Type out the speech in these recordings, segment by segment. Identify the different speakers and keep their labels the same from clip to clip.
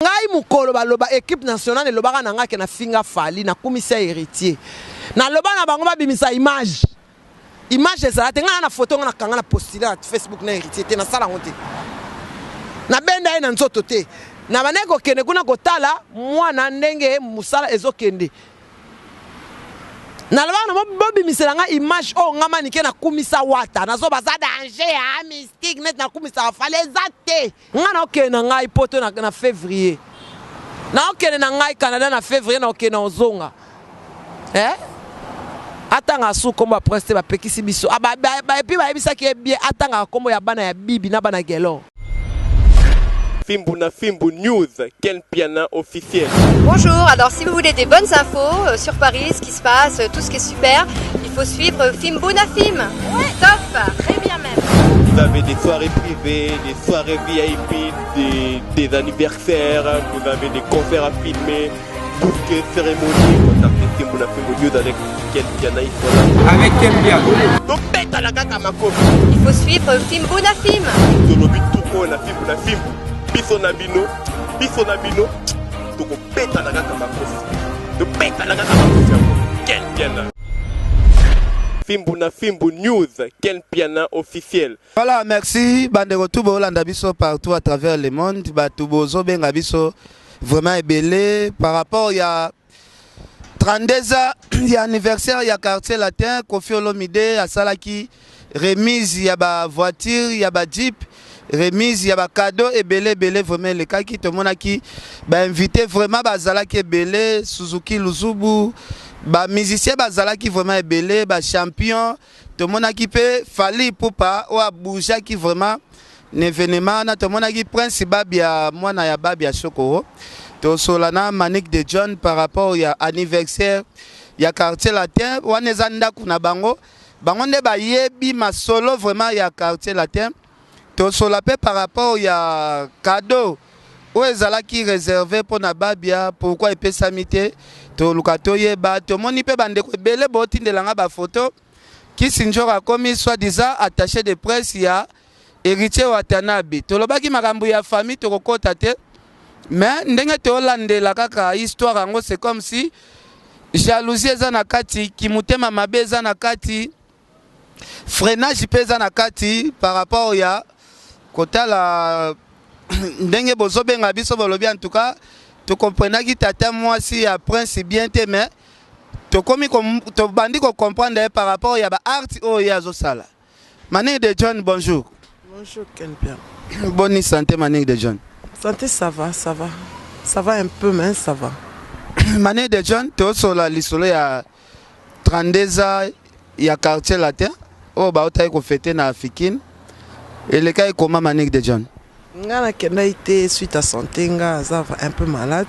Speaker 1: Ngai mukolo baloba equipe nationale elobaka na ngai ke na finga Fally na kumisa Heritier na loba na bango babimisa image image ezala te ngai na photo ngai na kanga na postule na Facebook na Heritier te na sala yango te na benda ye na nzoto te na bandaki kokende kuna kotala mwana ndenge mosala ezokende nalobaka na bobimisela nga image oyo nga manike nakumisa wata nazo baza danger ya mystique neti nakumisaka fale eza te. Nga naokende na ngai poto na, na février naokende na ngai Canada na février naokende na ozonga eh? Atanga su kombo ya prince te bapekisi biso ah, ba, ba, ba, epuis bayebisaki ye bien atangaka kombo ya bana ya bibi na bana gelor.
Speaker 2: Fimbu na Fimbu News, Ken Mpiana officiel.
Speaker 3: Bonjour, alors si vous voulez des bonnes infos euh, sur Paris, ce qui se passe, euh, tout ce qui est super, il faut suivre Fimbu na Fim. Ouais, top, très bien même.
Speaker 2: Vous avez des soirées privées, des soirées VIP, des, des anniversaires, vous avez des concerts à filmer, tout ce qui est cérémonie. Contactez Fimbu na Fimbu News avec Ken Mpiana, ils sont là.
Speaker 4: Avec Ken Mpiana.
Speaker 2: Tobetana kaka makofi.
Speaker 3: Il faut suivre Fimbu na Fim.
Speaker 2: Tolobi tuko na Fimbu na Fimbu. Biso na bino, biso na bino, tokobetana kaka makofi. Tobetana kaka makofi yango. Ken Mpiana. Fimbu na Fimbu News, Ken Mpiana officiel.
Speaker 5: Voilà, merci bandeko tout bolanda biso partout à travers le monde, bato bozobenga biso vraiment ebele par rapport ya 32 ans ya anniversaire ya quartier latin. Koffi Olomide asalaki remise ya ba voiture, ya ba jeep, remise ya ba cadeau ebele ebele. Vraiment elekaki, tomonaki ba invité vraiment bazalaki ebele, Suzuki Luzubu, ba musicien bazalaki vraiment ebele, ba champion. Tomonaki mpe Fally Ipupa oyo abougeaki vraiment na événement wana. Tomonaki Prince Babia, mwana ya Babia Sokoro. Tosola na Manick de John par rapport ya anniversaire ya quartier latin wana. Eza ndako na bango, bango nde bayebi masolo vraiment ya quartier latin. Tosola mpe par rapport ya cadeau oyo ezalaki réservé mpona Babia, pourquoi epesami te? Toluka toyeba. Tomoni mpe bandeko ebele botindelanga bafoto Kisi Njora akomi soi-disant attaché de presse ya Héritier Watanabe. Tolobaki makambo ya famille tokokota te, mais ndenge tolandela kaka histoire yango, c'est comme si jalousie eza na kati, kimutema mabe eza na kati, freinage mpe eza na kati. Par rapport ya kotala ndenge bozobenga biso, bolobi en tout cas tokomprenaki tata mwasi ya Prince bien te, mais tokomi tobandi kocomprendre ye par rapport ya baart oyo ye azosala. Manick de John, bonjour.
Speaker 6: Bonjour Ken Pierre.
Speaker 5: Bonne santé, Manick de John?
Speaker 6: Santé, ça va, ça va. Ça va un peu, mais ça va.
Speaker 5: Manick de John, tosola lisolo ya 32 ans ya quartier latin oyo baotaki kofêter na Fikine. Elekaki koma, Manick de John?
Speaker 6: Nga nakendaki te suite à santé, nga aza un peu malade.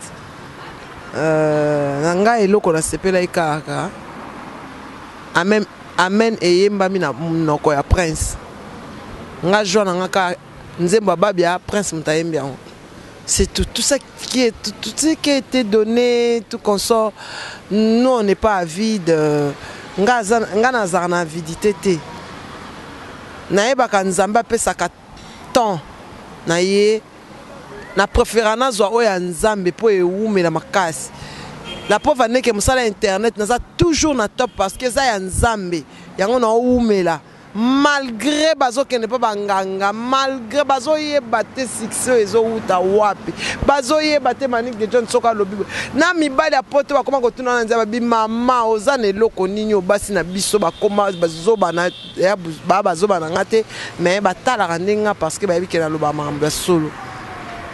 Speaker 6: Na ngai eloko nasepelaki kaka amen, amen eyembami na monoko ya Prince. Nga joie na nga kaka nzembo ya Babia, Prince moto ayembi yango. C'est tout, tout ça qui est, tout, tout ce qui a été donné, tout consort. Nous, on n'est pas avide. Nga nga nazalaka na avidité te. Nayebaka Nzambe apesaka temps na ye. Na préféra nazwa oyo ya Nzambe mpo ewumela makasi. La preuve aneke mosala ya internet naza toujours na top parce que eza ya Nzambe, yango naowumela malgré bazokende mpo banganga, malgré bazoyeba te succès oyo ezowuta wapi, bazoyeba te. Manick de John soki alobi na mibali ya poto bakoma kotuna na nzambe, babi: "Mama, oza na eloko nini?" Oyo basi na biso bakoma bazoba na baa, bazoba na nga te, mais batalaka ndenge nga parce que bayebi ke naloba makambo ya solo.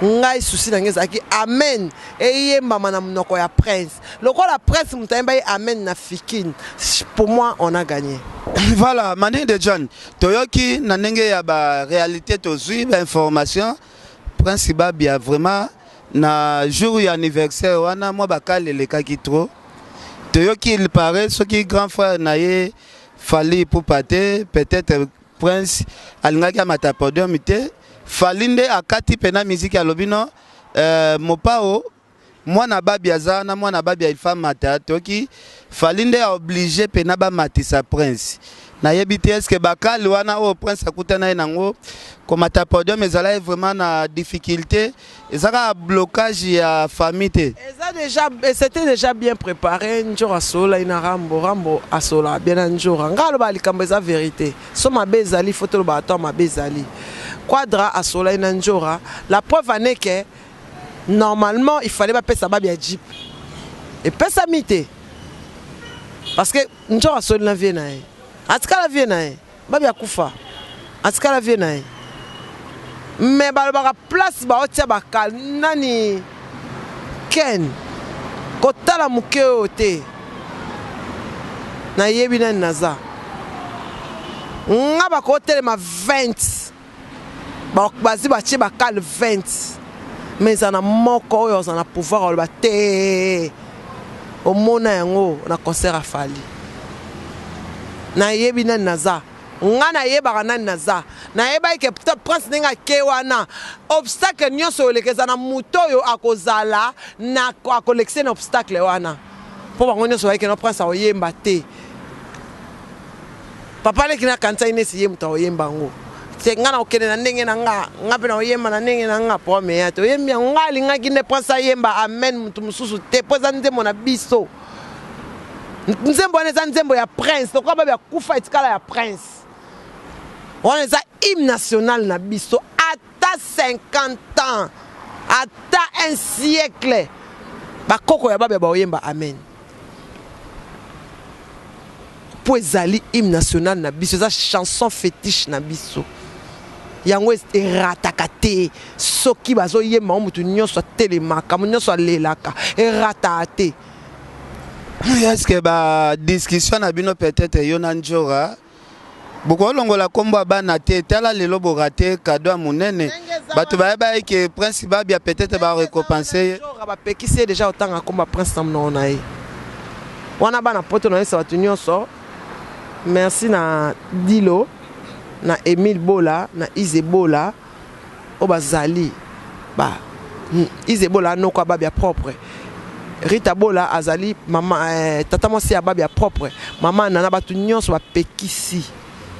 Speaker 6: Ngai susi na ngai ezalaki amen eyembama na monoko ya Prince. Lokola Prince moto ayemba ye amen na Fikine, pour moi on a gagné.
Speaker 5: Voilà, Manick de John, toyoki na ndenge ya baréalité, tozwi bainformation Prince Babia vraiment na jour ya anniversaire wana mwa bakale elekaki trop. Toyoki il paraît soki grand frère na ye Fally Ipupa te, peut-être Prince alingaki amata podium te. Fally nde akati mpena miziki, alobi no mopao mwana Babi aza wana, mwana Babi aifa mata. Toki Fally nde aoblige mpena bamatisa Prince. Nayebi te est-ce que bakali wana oyo Prince akutana ye nango komata podium ezalaki vraiment na difficulté, eza kaka blocage ya famille te.
Speaker 6: Eza déjà, c'était déjà bien préparé. Njora asololaki na Rambo, Rambo asololaka bien na Njora. Nga aloba likambo eza vérité. So mabe ezali, faut toloba ata mabe ezali. Quadra asololaki na Njora. La preuve en est que normalement il fallait bapesa Babia jeep. Epesami te. Parce que Njora asoli na vie na ye. Atikala vie na ye. Babia akufa. Atikala vie na ye. Mais balobaka place baotia bakal nani Ken kotala moke oyo te. Nayebi nani naza. Nga bakotelema 20. Bazi batie bakal 20. Mais eza na moko oyo aza na pouvoir aloba te. Omona yango na concert ya Fally. Nayebi nani naza. Nga nayebaka nani naza. Nayebaki ke Prince ndenge ake wana, obstacle nyonso oleka eza na moto oyo akozala na akolekisa na obstacle wana. Po bango nyonso bayeke na Prince akoyemba te. Papa leki na kanisa nesi ye moto akoyemba yango. Te nga na kokende na ndenge na nga, nga mpe na koyemba na ndenge na nga po ameya te. Oyembi yango, nga alingaki nde Prince ayemba amen moto mosusu te po eza nzembo na biso. Nzembo wana eza nzembo ya Prince, lokola babi akufa etikala ya Prince. Wana eza hymne national na biso ata 50 ans, ata un siècle. Bakoko ya babi baoyemba amen. Po ezali hymne national na biso, eza chanson fétiche na biso. Yango erataka te. Soki bazoyemba ngo mutu nyonso atelemaka, mutu nyonso alelaka, erataka te.
Speaker 5: Est-ce que ba discussion na bino peut-être yo na Njora bokolongola kombo ya bana te, tala lelo bo rater cadeau ya monene, bato bayeba ke Prince Babia peut-être ba récompenser ye.
Speaker 6: Njora bapekisi ye déjà otanga kombo ya Prince na monoko na ye wana. Bana poto na yesa bato nyonso merci na Dilo na Emile Bola na Ize Bola oyo bazali ba Ize Bola anoko ya Babia propre. Rita Bola azali mama tata mwasi ya Babia propre, mama nana. Bato nyonso bapekisi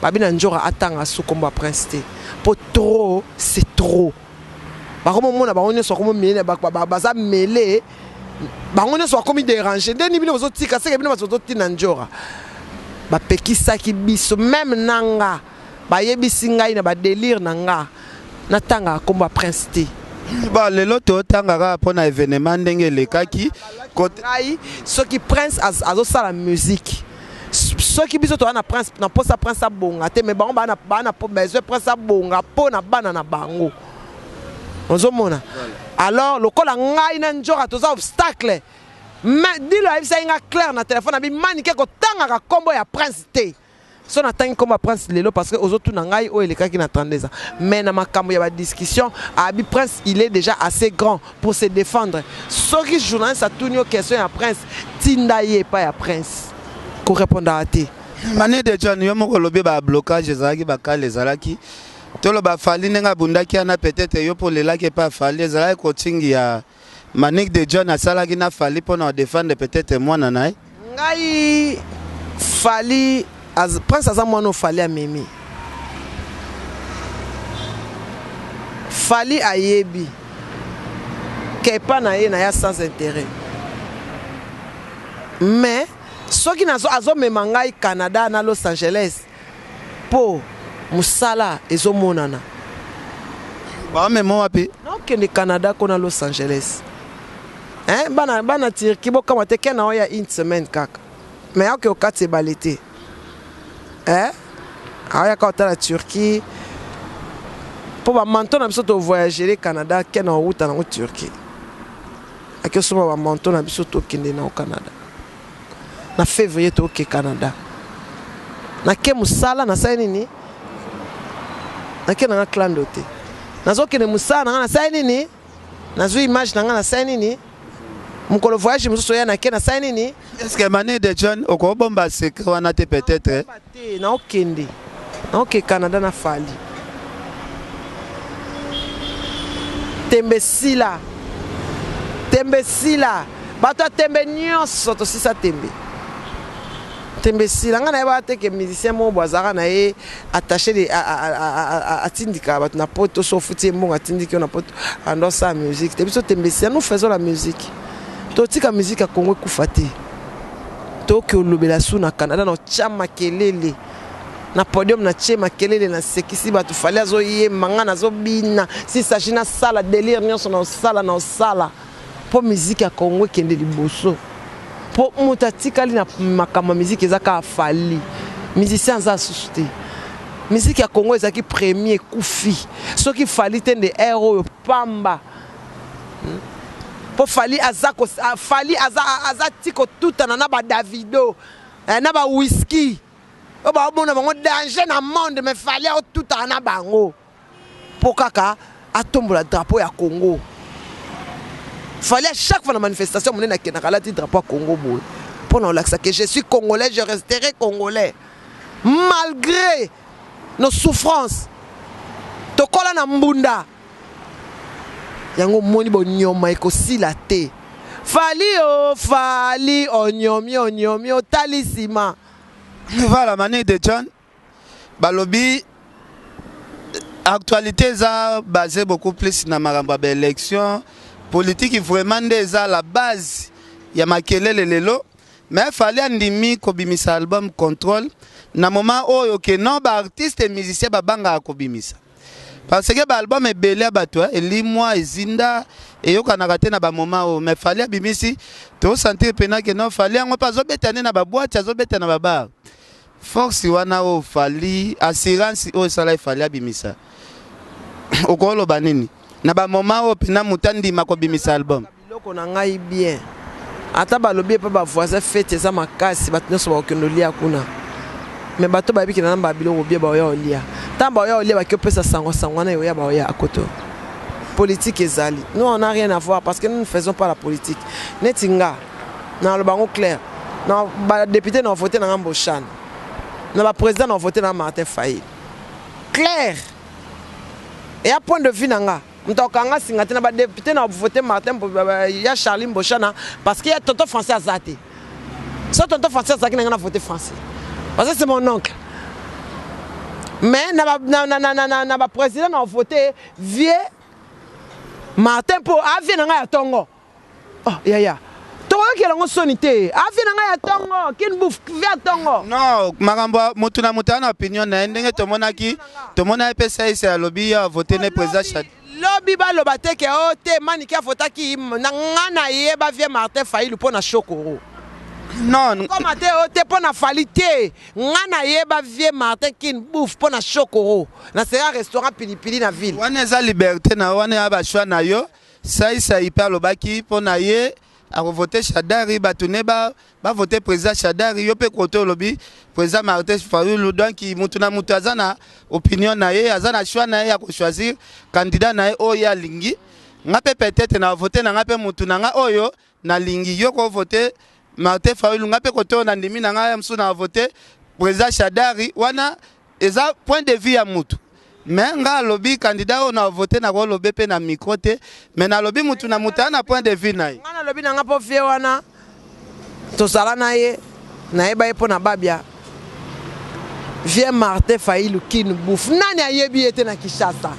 Speaker 6: babi na Njora atanga su kombo ya Prince te, po trop c'est trop. Bakomomona bango nyonso bakomi baza mele, bango nyonso bakomi déranger. Ndeni bino bozotika seke bino bato bozotina Njora. Bapekisaki biso même nanga, bayebisi ngai na badélire na nga natangaka kombo ya Prince te.
Speaker 5: Bon, lelo totanga kaka mpona événement ndenge elekaki.
Speaker 6: Ngai soki Prince azosala musique, soki biso toza na Prince na mposa Prince abonga te, mais bango baa na besoin Prince abonga mpo na bana na bango. Ozomona alors lokola ngai na Njoka toza obstacle, mais Dilo ayebisaki nga clair na telefone abi Manike kotangaka nkombo ya Prince te. So natangi nkombo ya Prince lelo parce que ozotuna ngai oyo elekaki na 32 ans, mais na makambo ya badiscussion abi Prince, il est déjà assez grand pour se défendre. Soki journaliste atuni yo question ya Prince, tinda ye epai ya Prince, korépondaka te.
Speaker 5: Mani de John, yo moko olobi bablocage ezalaki, bakale ezalaki. Toloba Fally ndenge abundaki wana, peut-être yo mpo olelaki epai ya Fally, ezalaki coaching ya Manick de John asalaki na Fally mpona kodefendre peut-être mwana na ye.
Speaker 6: Ngai Fally Prince aza mwana oyo Fally amemi. Fally ayebi ke epa na ye na ya sans intérêt, mais soki azomema ngai Canada na Los Angeles mpo mosala ezomonana.
Speaker 5: Bamema wapi?
Speaker 6: Naokende Canada ko na Los Angeles, hein, bana, bana Turquie bokama te ke na oya une semaine kaka, mais aoke okati ebale te, hein? Aoyaka otala Turquie mpo bamanteau na biso tovoyagele Canada ke na owuta nango Turquie, ake osomba bamanteau na biso, tokende nango Canada na février. Toke Canada, nake mosala, nasali nini, nake nanga clando te, nazokende mosala na nga, nasali nini, nazwi image na nga, nasali nini, mokolo voyage mosusu oya nake, nasali nini.
Speaker 5: Est ce que Mani de John okobomba secret wana te peut-être?
Speaker 6: Te, naokende, naoke Canada na Fally. Tembe sila, tembe sila, bato ya tembe nyonso tosisa tembe. Tembe esila. Ngai nayebaka te ke musicien moko boye azalaka na ye attaché de atindikaka bato na poto, so ofuti ye mbongo atindiki yo na poto, ando asala musique te. Biso tembe esila, nous faisons la musique. Totika musique ya Congo ekufa te. Toke olobela su na Canada na otya makelele na podium na tie makelele na sekisi bato Fally azoyemba ngai nazobina si s'agit nasala délire nyonso na osala na osala mpo musique ya Congo ekende liboso mpo moto atikali na makambo ya musique eza kaka Fally musicien aza susu te musique ya Congo ezalaki premier ekufi soki Fally te nde aire oyo pamba mpo Fally aza Fally aza aza ti kotutana na ba Davido eh, na ba whisky oyo baomona bango danger na monde mais Fally aotutana na bango mpo kaka atombola drapeau ya Congo. Fally à chaque fois na manifestation monene akendaka alati drapeau ya Congo boye mpo na olakisa que je suis congolais, je resterai congolais malgré nos souffrances. Tokola na mbunda yango omoni bonyoma ekosila te. Fally o Fally onyomi onyomi otali nsima.
Speaker 5: Voilà, Manick de John, balobi actualité eza basé beaucoup plus na makambo ya baélection politique, vraiment nde eza la base ya makelele lelo. Mais Fally andimi kobimisa album Contrôle na moment oyo ke non, baartiste musicien babangaka kobimisa parce que baalbum ebele ya bato elimwa, ezinda, eyokanaka te na bamoment oyo. Mais Fally abimisi, tosentir mpena ke non, Fally yango mpe azobeta nde na baboîte, azobeta na babar. Force wana oyo Fally, assurance oyo esala Fally abimisa, okoloba nini na bamoment oyo mpena moto andima kobimisa album?
Speaker 6: Biloko na ngai bien, ata balobi epa bavoisin fête eza makasi, bato nyonso bakokende olia kuna, mais bato bayebi ke na namba biloko bien, baoya olia. Ntango baoya olia, baki opesa sango sango wana eoya, baoya akoto. Politique ezali, nous on a rien à voir parce que nous ne faisons pas la politique. Neti nga naloba yango clair, na badéputé na vote na nga Mboshana, na baprésident na vote na Martin Fayulu. Clair eya point de vue na nga, moto akokanga singa te. Na badéputé na vote Martin ya Charlie Mboshana parce que ya tonton français aza te. So tonton français azalaki na nga na vote français parce que c'est mon oncle. Mais na baprésident na vote vieux Martin mpo avie na ngai ya ntongo. Oh, yaya, tokoyokela yango soni te, avie na ngai ya ntongo kin bouf vie ya ntongo.
Speaker 5: Non, makambo motu na moto aza na opinion na ye. Ndenge tomonaki, tomonaki mpe Saisi alobi ye avote ne président Chad.
Speaker 6: Lobi baloba te ke o te Maniki avotaki na nga, nayeba vieux Martin Fayulu mpo na Shokoro.
Speaker 5: Non.
Speaker 6: Koma te o te mpo na Fally te. Nga nayeba vieux Martin kin bouf mpo na Shokoro na sera restaurant Pilipili na ville.
Speaker 5: Wana eza liberté na yo, wana ya bachoix na yo. Saisai mpe alobaki mpo na ye akovote Shadari, bato ne bavote président Shadari. Yo mpe kote olobi président Martin Fayulu. Donc mutu na mutu aza na opinion na ye, aza na choix na ye ya kochoisir candidat na ye oyo ye alingi. Nga mpe peut-être na vote na nga mpe mutu na nga oyo nalingi. Yo kovote Martin Fayulu, nga mpe kote oyo nandimi na ngai ya mosusu na vote président Shadari. Wana eza point de vue ya mutu. Mais nga alobi candidat oyo na vote, nakolobe mpe na micro te, mais nalobi mutu na mutu aza na point de vue na ye.
Speaker 6: Nga nalobi na nga mpo vieux wana tozala na ye, nayeba ye mpo na babia vieux Martin Fayulu kin bouf. Nani ayebi ye te na Kinshasa?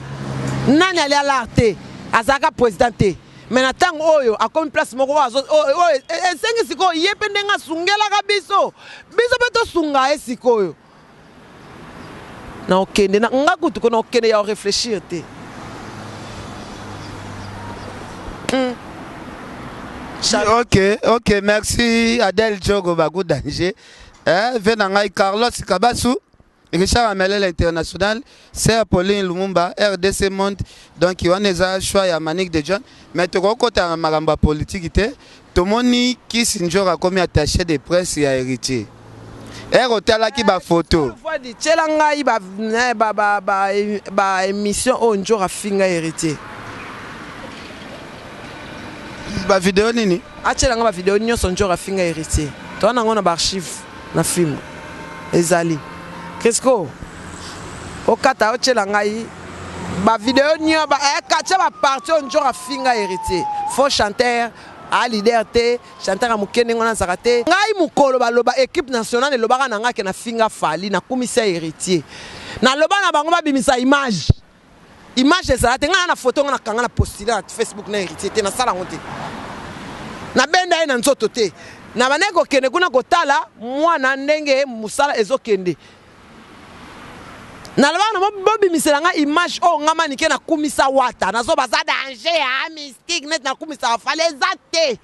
Speaker 6: Nani alia lar te? Azalaka président te, mais na ntango oyo akomi place moko oyo esengi sikoyo ye mpe ndenge asungelaka biso, biso mpe tosunga ye sikoyo. Na okende na nga kutu ko na okende ya réfléchir te.
Speaker 5: Ok, merci Adèle Djogo Bagu Danger. Eh, ve na ngai Carlos Kabasu, Richard Amelel International, Sœur Pauline Lumumba, RDC Monde. Donc wana eza choix ya Manick de John, mais tokokota na makambo ya politique te. Tomoni Kisi Njora akomi attaché de presse ya Héritier. Ere otalaki bafoto?
Speaker 6: Vwadi, tiela ngai ba émission oyo Njora afinga Héritier.
Speaker 5: Bavideo nini?
Speaker 6: Atiela ngai bavideo nyonso Njora afinga Héritier. Toza nango na baarchive na film ezali. Crisco okata, otiela ngai bavideo nyonso, tia baparti oyo Njora afinga Héritier, faux chanteur.
Speaker 1: A leader te, chanteur ya moke ndenge wana azalaka te. Ngai mokolo baloba equipe nationale elobaka na ngai ke nafinga Fally, nakumisa Heritier. Naloba na bango babimisa image. Image ezala te, ngai na photo ngai nakanga na postule na Facebook na Heritier te, nasala yango te. Nabenda ye na nzoto te. Nabandaki kokende kuna kotala mwana ndenge mosala ezokende. Nalobaka na bobimisela nga image oyo nga manike nakumisa Wata, nazoba aza danger ya mystique neti nakumisaka Fally, eza te.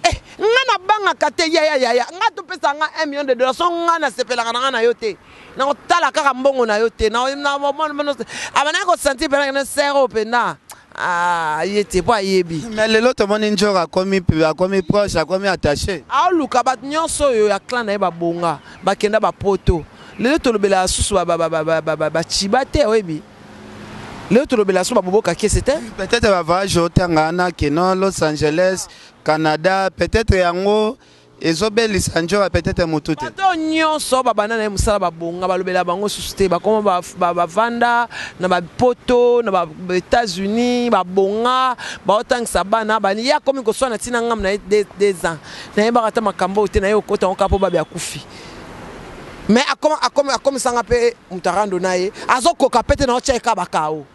Speaker 1: Eh, nga nabangaka te yaya yaya, nga topesa nga 1 million de dollars so nga nasepelaka na nga na yo te, nakotala kaka mbongo na yo te. Abandaki kosentir mpena kende sere oyo mpenza ah, ye te mpo ayebi.
Speaker 5: Mais lelo tomoni Ndjora akomi akomi proche, akomi attaché.
Speaker 1: Aoluka bato nyonso oyo ya clan na ye babonga, bakenda bapoto. Lelo tolobelaka susu bachiba te, oyebi. Lelo tolobelaka susu baboboka kese te.
Speaker 5: Peut-être ba voyage otanga wana keno Los Angeles, Canada, peut-être yango ezobelisa Ndjora peut-être mutu te.
Speaker 1: Bato nyonso babanda na ye mosala babonga, balobela bango susu te, bakoma bavanda na bapoto na ba États-Unis, babonga, baotangisa bana bani. Ye akomi koswana ntina ngambo na ye 2 ans, nayebaka ata makambo oyo te, na ye okota yango kaka mpo babe akufi. Mais akomisanga mpe moto arando na ye, azokoka pe te na otya eka bakao.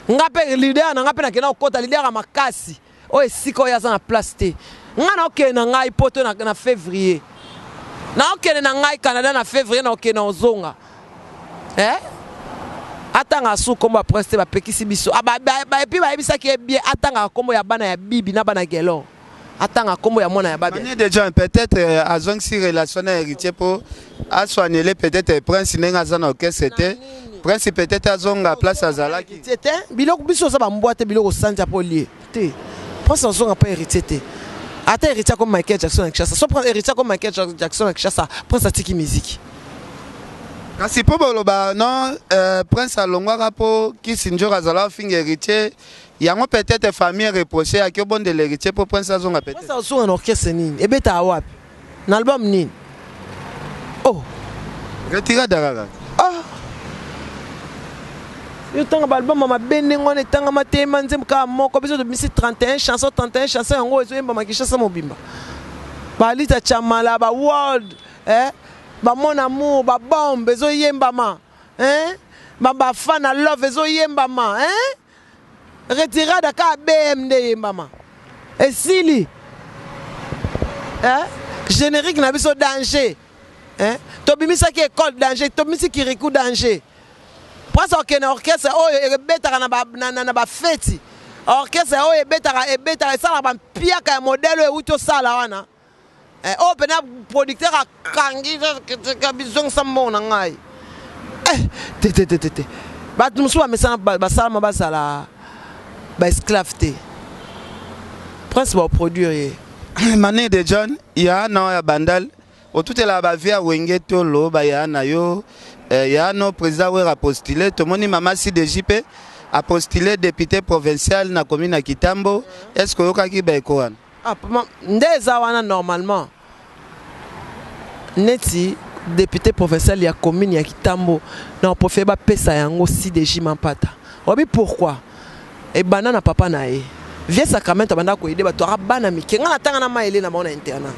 Speaker 1: Nga mpe leader na nga mpe nakenda kokota leader ya makasi oyo esika oyo aza na place te. Nga naokende na ngai poto na février, naokende na ngai Canada na février, naokende na ozonga. Eh? Atanga su kombo ya Prince te, bapekisi biso. Et puis bayebisaki ye bien atangaka kombo ya bana ya Bibi na bana Gelor. Atanga kombo ya mwana ya Babi.
Speaker 5: Manie de John peut-être azongisi relation na Héritier po asoignele peut-être Prince ndenge aza na orchestre te. Prince peut-être azonga place azalaki.
Speaker 1: Héritier te, biloko biso oza bambwa te, biloko sanza po lier te. Prince azonga pa Héritier te. Ata Héritier comme Michael Jackson na Kinshasa. So Prince Héritier comme Michael Jackson na Kinshasa, Prince atiki musique.
Speaker 5: Kasi po boloba non, Prince alongwaka po kisi Ndjora azala ofinga Héritier. Yango peut-être famille reproché aki obondela Héritier po Prince azonga peut-être.
Speaker 1: Prince azonga na orchestre nini? Ebeta wapi? Na album nini? Oh.
Speaker 5: Retirada kaka.
Speaker 1: Ah. Yo tanga ba album mabe ndenge wana etangama te, ma nzembo kaka moko, biso tobimisi 31 chansons, 31 chansons yango ezoyembama Kinshasa mobimba. Ba Alita Chamala, ba World, eh, ba Mon Amour, ba Bombe ezoyembama, eh, ba Bafana Love ezoyembama, eh. Retirada kaka BM nde eyembama. Esili. Eh? Générique na biso danger. Eh? Tobimisaki école danger, tobimisi Kirikou danger. Prince okende orchestre oyo ebetaka na ba na, na, na ba feti. Orchestre oyo ebetaka ebetaka esalaka ba mpiaka ya modèle oyo euti osala wana. Eh, oyo pena producteur akangi bizongisa mbongo na ngai. Eh, te te te te te. Bato mosusu bamesana basalama bazala ba esclave te. Prince ba produire ye.
Speaker 5: Mane de John, ya na ya Bandal, otutela ba vie ya Wenge tolo ba ya na yo, ya no président Wera postulé, tomoni mama CDJ pe a postulé député provincial na commune ya Kitambo, est-ce que oyokaki ba eko wana?
Speaker 1: Ah, nde eza wana normalement neti député provincial ya commune ya Kitambo na préféré bapesa yango CDJ Mampata. Obi pourquoi? Ebanda na papa na ye. Vieux Sacramento abanda koyede bato aka bana mike. Nga natanga na maele na bango na internat.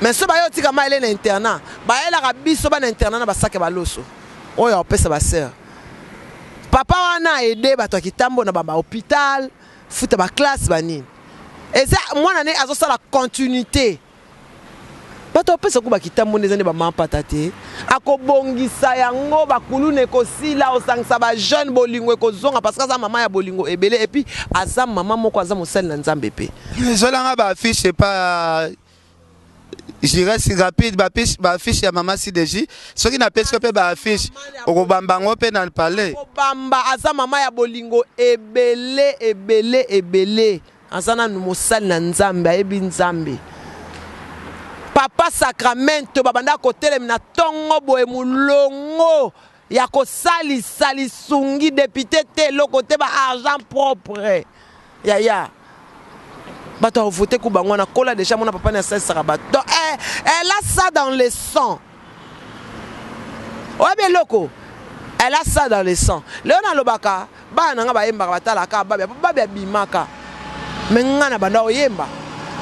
Speaker 1: Mais so bayo tika maele na internat, bayelaka biso bana internat na basake baloso. Oyo apesa ba sœur. Papa wana aide bato ya Kitambo na ba hôpital, futa ba classe ba nini. Eza mwana ne azosala continuité. Bato bapesa ku bakitambo nde eza nde bamampata te. Akobongisa yango bakuluna ekosila, osangisa ba jeune bolingo ekozonga parce que aza mama ya bolingo ebele et puis aza mama moko aza mosali na Nzambe pe.
Speaker 5: Ezolanga ba affiche pa J'irai rapide ba affiche, ba affiche ya mama CDJ. Soki na pesi pe ba affiche okobamba ngo pe na palais.
Speaker 1: Okobamba aza mama ya bolingo ebele ebele ebele. Aza nanu mosali na Nzambe, ayebi Nzambe. Papa Sacramento babanda kotelemi na tongo boye mulongo ya kosalisa lisungi député te eloko te ba argent propre. Yaya bato ya vote ku bango wana kola déjà mona papa ni asalisaka bato. Donc elle a ça dans le sang. Oyebi eloko, elle a ça dans le sang. Leo nalobaka bana na nga bayembaka batalaka babi, babi abimaka. Mais nga na banda oyemba.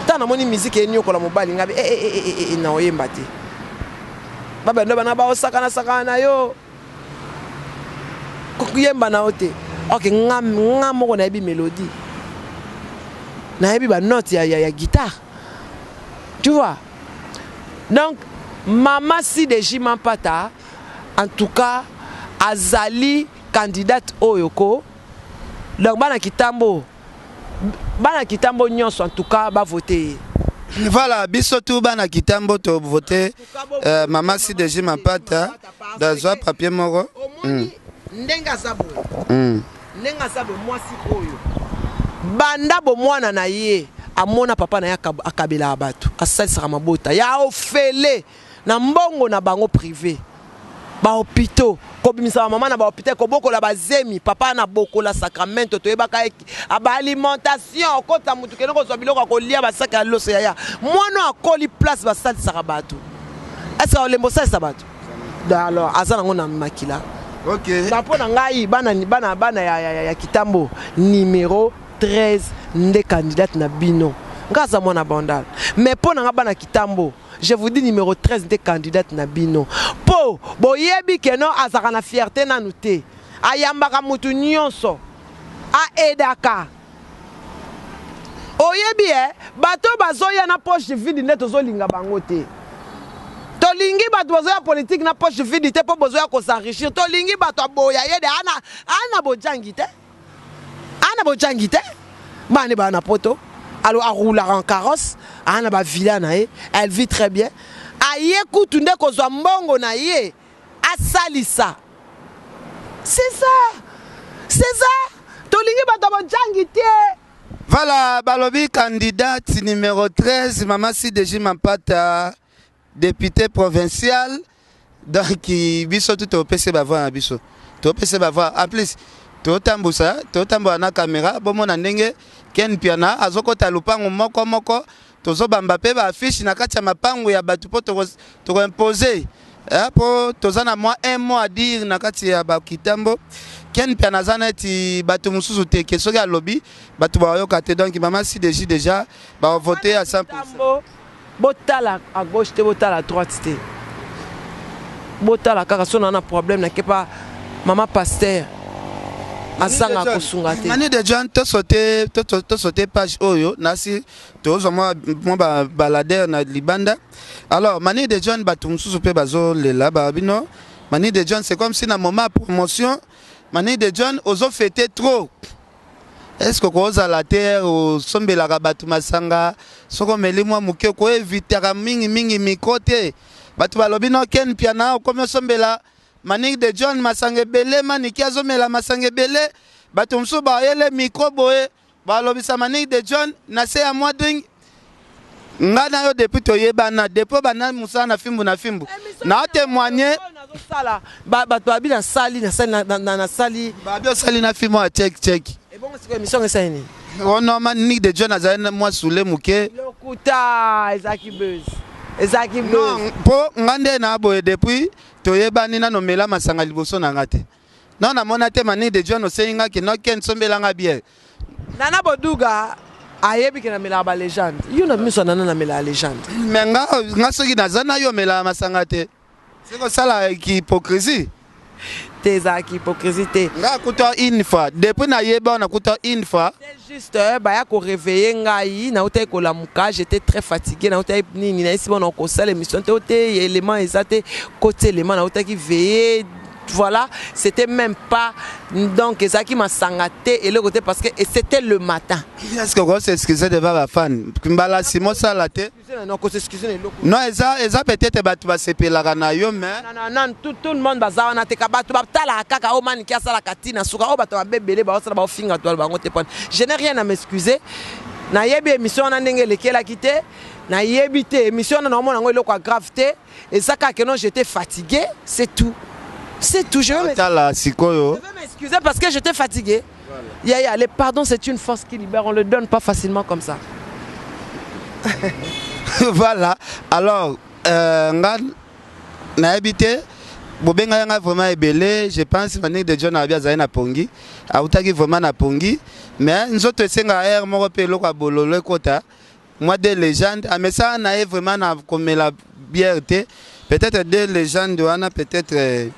Speaker 1: Ntango namoni miziki enyokola mobali nga bi eh, eh, eh, eh, eh, na oyemba te. Babando bana baosakana sakana na yo. Koyemba na yo te. Ok, nga, nga moko nayebi mélodie. Nayebi ba notes ya guitare. Tu vois? Donc, Mama CDJ Mampata, en tout cas, azali candidate oyo ko. Donc, bana Kitambo, bana Kitambo nyonso en tout cas ba voter ye.
Speaker 5: Voilà, biso tu bana Kitambo to voter Mama CDJ Mampata dans un papier moko.
Speaker 1: Omoni ndenge aza boye. Ndenge aza boye mwasi oyo. Banda bomwana na ye amona papa na ye akabelaka bato, asalisaka mabota ya ofele na mbongo na bango privé. Ba hôpitaux, kobimisa ba mama na ba hôpital, kobokola ba zemi, papa na bokola Sacramento toyebaka ye ba alimentation, okota mutu kende kozwa biloko ya kolia ba sac ya loso yaya. Mwana akoli place basalisaka bato. Est-ce que olembo salisa bato? Alors aza nango na makila.
Speaker 5: OK.
Speaker 1: Na mpo na ngai bana bana bana ya Kitambo numéro 13 nde candidate na bino. Nga aza mwana Bandal. Mais mpo na nga bana Kitambo, je vous dis numéro 13 nde candidate na bino. Po boyebi ke no azaka na fierté nanu te. Ayambaka mutu nyonso. Aedaka. Oyebi bato bazoya na poche vide nde tozolinga bango te. Tolingi bato bazoya politique na poche vide te po bozoya ko s'enrichir. Tolingi bato aboya yede ana ana bojangi te. Ana bojangi te. Bana ba na poto. Alors a roulera en carrosse, ana ba villa na ye, elle vit très bien. Aye kutu nde kozwa mbongo na ye asalisa. C'est ça. C'est ça. Tolingi bato bojangi te.
Speaker 5: Voilà, balobi candidate numéro 13, Mama CDJ Mampata, député provincial. Donc, biso tout au PC bavoix na biso. To PC bavoix. En plus, to tambusa, to tambola na caméra, bomona ndenge Ken Piana azokota lupango moko moko, tozobamba pe ba affiche na kati ya mapango ya bato po toko imposer. Po toza na mwa un mot à dire na kati ya ba Kitambo. Ken Piana aza neti bato mosusu te ke soki alobi bato bayoka te. Donc Mama CDJ déjà ba voter à 100%.
Speaker 1: Botala à gauche te, botala à droite te. Botala kaka so na na problème na kepa mama pasteur azanga kosunga te.
Speaker 5: Mani de John to sauter to sauter page oyo nasi tozwa mwa ba baladeur na libanda. Alors Mani de John bato mosusu pe bazo lela ba bino. Mani de John c'est comme si na moment promotion Mani de John ozo fêter trop. Est-ce que kozala te osombelaka bato masanga soko omeli mwa moke koevitaka mingi mingi micro te? Bato balobi no Ken Piana okomi osombela Manick de John masanga ebele, Maniki azomela masanga ebele, bato mosusu bayele micro boye balobisa Manick de John na se ya mwa drink. Nga na yo depuis toyebana, depuis bana mosala na fimbu na fimbu na témoigner
Speaker 1: bato babi na sali na sali na sali
Speaker 5: babi osali na fimbu ya check check.
Speaker 1: Ebongo sikoyo émission esali nini?
Speaker 5: Oh non, Manick de John azali mwa soule moke.
Speaker 1: Lokuta ezalaki buzz. Ezalaki buzz.
Speaker 5: Non, po nga nde na boye depuis toyebani nano mela masanga liboso na nga te. Non, namona te Manick de John osengi nga ke no Ken sombela nga bière.
Speaker 1: Nana Boduga ayebi ke namelaka ba légende. Yo na miso nana namelaka légende.
Speaker 5: Mais nga soki naza na yo melaka masanga te. C'est kosala hypocrisie.
Speaker 1: Te ezalaki hypocrisie te.
Speaker 5: Nga kuta une fois, depuis na yeba na kuta une fois.
Speaker 1: C'est juste baya ko réveiller ngai, na utaki kolamuka, j'étais très fatigué, na utaki nini, na esi bona kosala émission te te élément eza te, côté élément na utaki veiller. Voilà, c'était même pas donc ezalaki masanga te eloko te parce que et c'était le matin.
Speaker 5: Est-ce que vous s'excusez devant la fan? Mbala simo sala te.
Speaker 1: Non, ko s'excuser na eloko.
Speaker 5: Non, eza peut-être bato basepelaka na yo mais
Speaker 1: non, non, non, tout le monde baza wana te ka bato batalaka kaka o Maniki asalaka tina suka o bato babebele baosala baofinga to bango te pona. Je n'ai rien à m'excuser. Nayebi émission wana ndenge elekelaki te. Nayebi te émission wana naomona yango eloko ya grave te. Et ça, quand non, j'étais fatigué, c'est tout. C'est tout. Je vais
Speaker 5: Tala, sikoyo.
Speaker 1: Je vais m'excuser parce que j'étais fatigué. Voilà. Ya, ya, le pardon, c'est une force qui libère. On le donne pas facilement comme ça.
Speaker 5: Voilà. Alors, nga, nayebi te, Bobengaki nga vraiment ebele. Je pense Manick de John abi azali na pongi, awutaki vraiment na pongi, mais nzoto esengaka heure moko mpe eloko ya bololo ekota. Mwa de légende amesana na ye vraiment na komela bière te. Peut-être de légende wana peut-être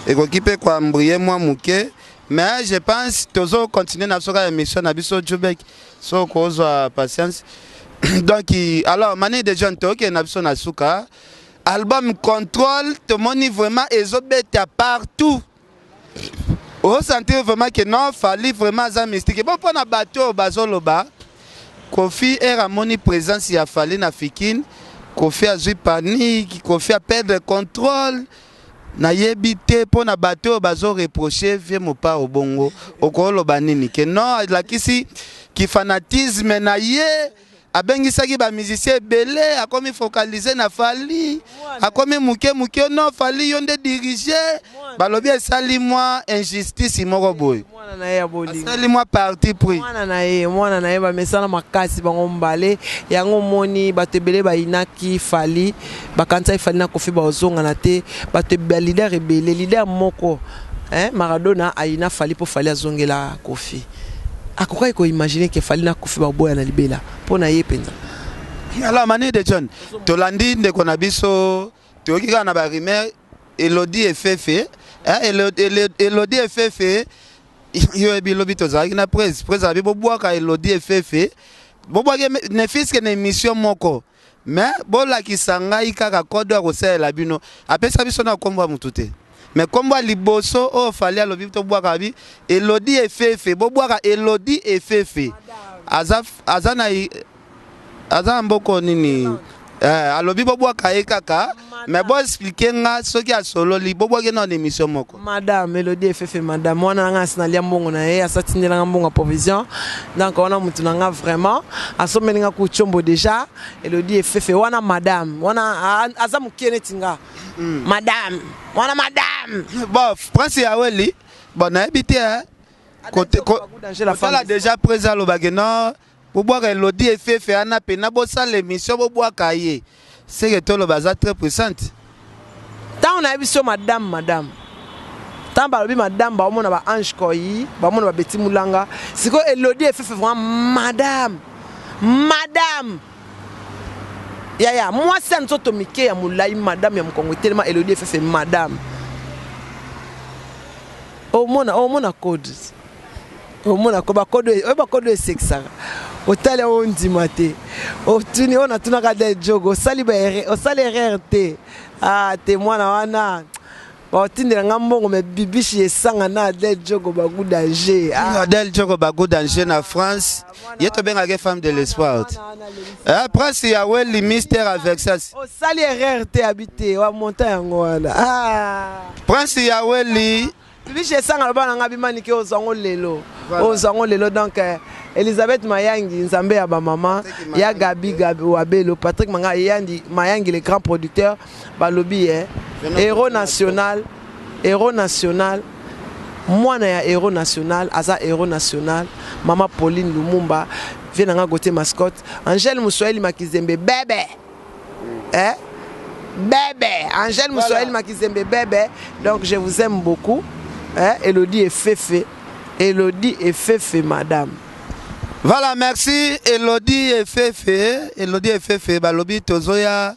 Speaker 5: ekoki mpe koembrouiller mwa moke, mais je pense tozo continuer na biso kaka émission na biso. Jubek, so kozwa patience. Donc alors, Manick de John, tokende na biso na suka. Album Contrôle, tomoni vraiment ezobeta partout. Osentir vraiment que non, Fally vraiment aza mystique. Bon, mpo na bato oyo bazoloba Koffi ere amoni présence ya Fally na Fikin, Koffi azwi panique, Koffi aperdre contrôle, nayebi te. Mpo na bato oyo bazoreproche vie Mopao bongo, okoloba nini? Ke non, alakisi kifanatisme na ye, abengisaki bamusicien ebele, akomi focalisé na Fally, akomi moke moke. Non, Fally yo nde dirige. Balobi esali mwa injustice moko boye.
Speaker 6: Mwana na ye ya bolingo.
Speaker 5: Asali mwa parti pris.
Speaker 6: Mwana na ye, mwana na ye, bamesana makasi bango mbale. Yango omoni bato ebele bayinaki Fally, bakanisaki Fally na Koffi bazongana te. Bato baleader ebele, leader moko, hein, Maradona ayina Fally mpo Fally azongela Koffi. Akokaki koimagine ke Fally na Koffi baboya na libela mpo na ye mpenza.
Speaker 5: Alors, Mani de John, tolandi ndeko na biso. Toyoki kaka na barumeur Elodi Efefe, Elodi Efefe. Yo yebi, lobi tozalaki na presse, presse abi bobwaka Elodi Efefe, bobwaki ne fût-ce que na émission moko, mais bolakisa ngai kaka code ya kosalela bino. Apesa biso na nkombo ya motu te, mais nkombo ya liboso oyo Fally alobi tobwaka, abi Elodi Efefe, bobwaka Elodi Efefe. Aza na aza na mboko nini, alobi bobwaka ye kaka, mais boexpliquer nga soki asololi bobwaki na émission moko.
Speaker 6: Madame Elodie Efefe, madame wana nanga asi nalia mbongo na ye, asatindelanga mbongo ya provision. Donc wana mutu na nga vraiment asombeli nga kuchombo déjà. Elodie Efefe wana, madame wana aza mokie neti nga. Madame wana, madame.
Speaker 5: Bon, Prince Yaweli, bon, nayebi te kotala déjà président alobaki non, bobwaka Elodi Efefe wana mpena, bosala émission, bobwaka ye, seke toloba aza très puissante.
Speaker 6: Ntango nayebi so madame, madame, ntango balobi madame, baomona baange koyi, baomona babeti mulanga. Sikoyo Elodi Efefe vraiment madame, madame yaya, mwasi ya nzoto mike ya molai, madame ya mokongo etelema. Elodi Efefe, madame, omona, omona code, omona ko bacode oyo, bacode oyo esekisaka. Otali oyo, ondima te, otuni oyo natunaka de jogo, osali osali erreur te. Ah te, mwana wana baotindela nga mbongo, me bibishi esanga na Adel Jogo bagu danger.
Speaker 5: Ah. Adel Jogo bagu danger na France, ye tobengaki femme de l'espoir. Eh, Prince Yaweli, mystère avec ça.
Speaker 6: Osali erreur te, abi te wa monta yango wana. Ah.
Speaker 5: Prince Yaweli.
Speaker 6: Bibishi esanga, loba na nga bimanike, ozwango lelo, ozwango lelo. Donc Elisabeth Mayangi, nzambe ya bamama ya Gabi, Gabi Wabelo, Patrick Manga Yandi Mayangi, le grand producteur, balobi ye héros national, héros national, mwana ya héros national, aza héros national. Mama Pauline Lumumba, vie na nga Gautier Mascotte, Angèle Muswahili Makizembe bebe, eh? Bébé Angèle Muswahili Makizembe bébé. Donc je vous aime beaucoup, eh? Elodie Efefe, Elodie Efefe, madame.
Speaker 5: Voilà, merci Elodie Efefe, Elodie Efefe. Balobi tozoya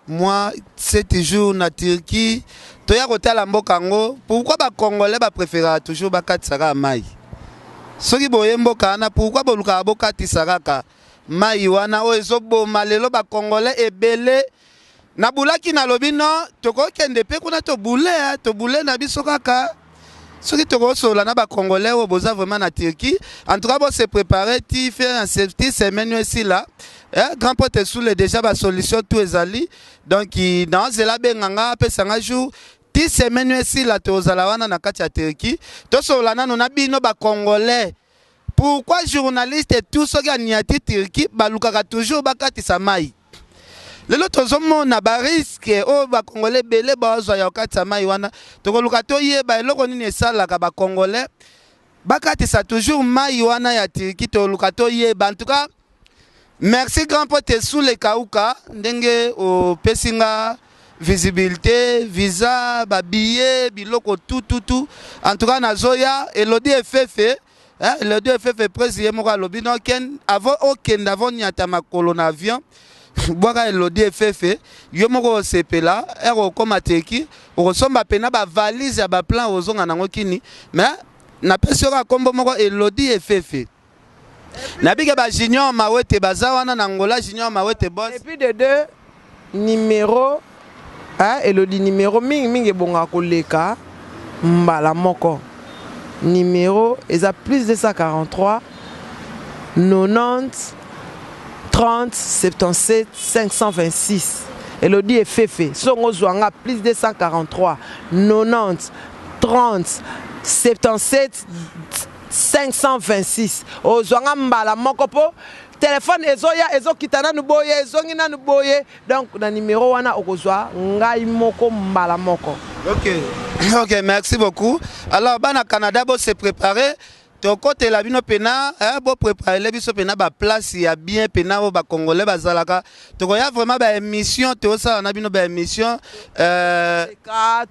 Speaker 5: moi 7 jours na Turquie, toya kotala mboka yango. Pourquoi bacongolais bapréféraka toujours bakatisaka mai? Soki boye mboka wana, pourquoi bolukaka bokatisa kaka mai wana oyo ezoboma lelo bacongolais ebele? Nabulaki, nalobi non, tokokende mpe kuna, tobule, tobule na biso kaka. Soki tokosolola na bacongolais oyo boza vraiment na Turquie, en tout cas bose préparer ti fin ti semaine oyo esila. Grand pote Esule, déjà basolution tout ezali. Donc naozela abenga nga, apesanga jour. Ti semaine oyo esila, tozala wana na kati ya Turquie, tosolola nano na bino bacongolais. Pourquoi journaliste tout soki aniati Turquie, balukaka toujours bakatisa mai? Lelo tozomona barisque oyo bacongolais ebele bazwa ya kokatisa mai wana. Tokoluka toyeba eloko nini esalaka bacongolais bakatisa toujours mai wana ya Turquie. Toluka toyeba. En tout cas, merci grand pote Esule Kauka, ndenge opesi nga. Visibilité, visa, babillet, biloko, tout tout tout. En tout cas, nazoya. Elodi Efefe, hein, Elodi Efefe, presi ye moko alobi no ken avant okende, avant nyata makolo na avion, bwaka Elodi Efefe. Yo moko osepela ere okóma teki, okosomba pena bavalise ya baplan, ozonga nango kini. Mais napesi yo kaka nkombo moko, Elodi Efefe. Nabike bajunior Mawete baza wana na Ngola, Junior Mawete boss.
Speaker 6: Et puis de deux numéro, hein, Elodi numéro mingi mingi ebongaka koleka mbala moko. Numéro eza plus 243 90 30 77 526. Elodi Efefe, songo ozwanga plus 243 90 30 77 526. Ozwanga mbala moko mpo telefone ezoya, ezokita nanu boye, ezongi nanu boye. Donc na numéro wana okozwa ngai moko mbala moko.
Speaker 5: Ok, merci beaucoup. Alors bana Canada, bo se préparer, tokotela bino pena, eh, bopréparele biso pena baplace ya bien pena oyo bacongolais bazalaka. Tokoya vraiment baémission, tozosala na bino baémission.
Speaker 6: Ka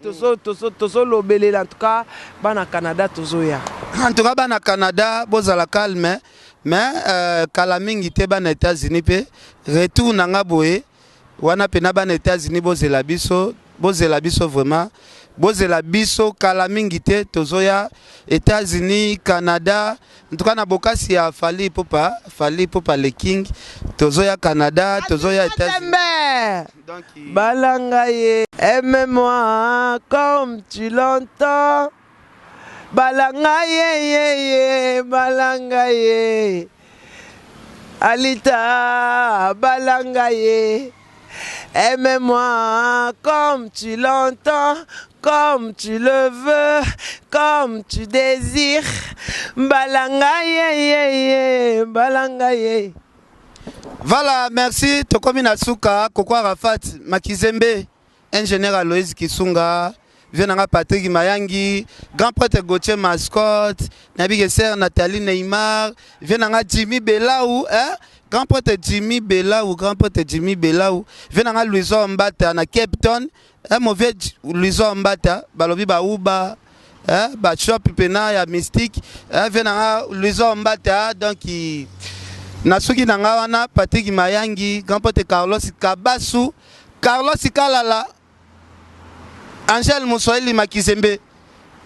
Speaker 6: tozolobelela. En tout cas, bana Canada, tozoya.
Speaker 5: En tout cas, bana Canada, bozala calme. Mais kala mingi te, bana États-Unis mpe retour na nga boye wana mpena. Bana États-Unis, bozela biso, bozela biso vraiment, bozela biso. Kala mingi te, tozoya États-Unis, Canada. En tout cas, na bokasi ya Fally Ipupa, Fally Ipupa le King, tozoya Canada, tozoya États-Unis.
Speaker 6: Tembe.
Speaker 5: Donc
Speaker 6: Balanga ye, aime-moi comme tu l'entends. Balanga ye ye ye, balanga ye. Alita, balanga ye. Aime-moi comme tu l'entends, comme tu le veux, comme tu désires. Balanga ye ye ye, balanga ye.
Speaker 5: Voilà, merci. Tokomi na suka. Koko Arafat Makizembe, ingénieur Aloïse Kisunga, vieux nanga Patrick Mayangi, grand prêtre Gauthier Mascotte, nayebi ke sœur Nathalie Neymar, vieux nanga Jimmy Belaou, hein? Grand prêtre Jimmy Belaou, grand prêtre Jimmy Belaou, vieux nanga Louison Mbata na Cape Town, hein, mon vieux Louison Mbata, balobi bauba, hein, bashop pena ya mystique, hein, vieux nanga Louison Mbata. Donc na soki na nga wana Patrick Mayangi, grand prêtre Carlos Kabasu, Carlos Kalala, Angèle Moswahili Makizembe,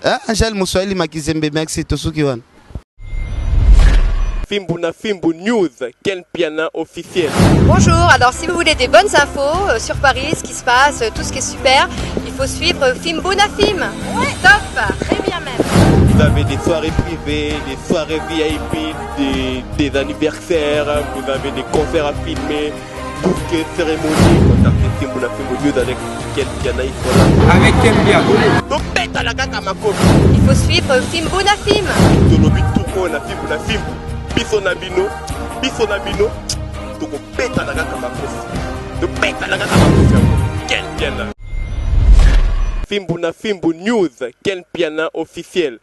Speaker 5: hein? Angèle Moswahili Makizembe, merci. Tosuki wana.
Speaker 2: Fimbu na Fimbu News, Ken Piana officiel.
Speaker 3: Bonjour, alors si vous voulez des bonnes infos sur Paris, ce qui se passe, tout ce qui est super, il faut suivre Fimbu na Fim. Ouais, top. Très bien même.
Speaker 2: Vous avez des soirées privées, des soirées VIP, des anniversaires, vous avez des concerts à filmer, bouquets, cérémonies. Contactez Fimbu na Fimbu News avec Ken Piana, ils sont là.
Speaker 4: Avec Ken Piana.
Speaker 2: Donc, beta kaka makofi.
Speaker 3: Il faut suivre Fimbu na Fim.
Speaker 2: Tolobi tuko na Fimbu na Fimbu. Biso na bino, biso na bino, tokobetana kaka makofi. Tobetana kaka makofi yango. Ken Piana. Fimbu na Fimbu News, Ken Piana officiel.